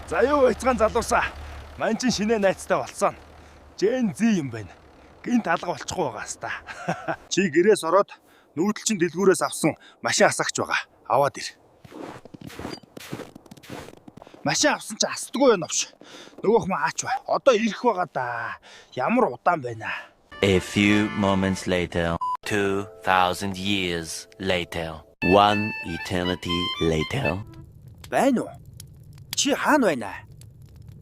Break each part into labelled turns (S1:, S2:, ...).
S1: За, юу байцгаан, залуусаа. Ман чин шинэ найзтай болсон. Gen Z юм байна. Гинт алга болчихгүй байгаа хаста. Чи гэрээс ороод нүүдэлчин дэлгүүрээс авсан машин асаагч байгаа. Аваад ир. Машин авсан чи асдаггүй байна овш. Нөгөөх маа аач ба. Одоо ирэх байгаа да. Ямар удаан байна.
S2: A few moments later, 2,000 years later, one eternity later.
S1: Байна уу? Чи хаана байна?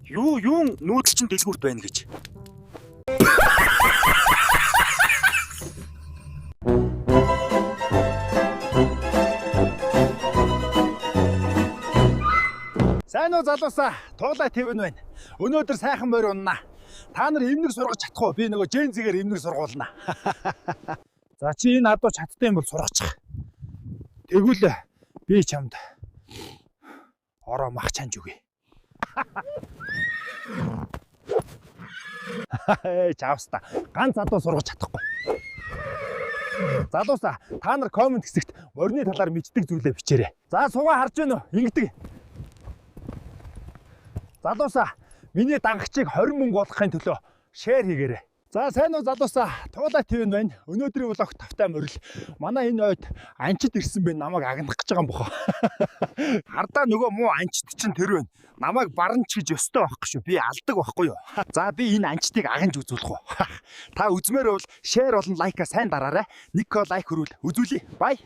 S1: Юу юун нүүдэлчин дэлгүүрт байна гэж. Сайн уу, залуусаа? Туулай ТV нь байна. Өнөөдөр сайхан морь уннаа. Та нар эмнэг сургаж чадах уу? Би нөгөө Gen Z-гээр эмнэг сургуулна. За, чи энэ адуу чадтай юм бол сургачих. Тэгвэл би чамд ороо мах чанж өгье. Ээ, чавста. Ганц адуу сургаж чадахгүй. Залуусаа, та нар comment хэсэгт морины талаар мэддэг зүйлээ бичээрэй. За, суугаа харж байна уу? Ингэдэг. Залуусаа, миний дагагчийг 20 мөнгө болгохын төлөө share хийгээрэй. За, сайн уу, залуусаа? Туулай ТV байна. Өнөөдрийн vlog тавтай морил. Манай энэ ойд анчид ирсэн бэ, намайг агнах гэж байгаа юм бохоо. Хардаа нөгөө муу анчид чинь тэр байна. Намайг баранч гэж ёстой байхгүй шүү. Би алдаг байхгүй юу? За, би энэ анчдыг агнаж үзүүлэх үү. Та үзмээр бол share болон like аа сайн дараарай. 1K like хүрвэл үзүүлье. Bye.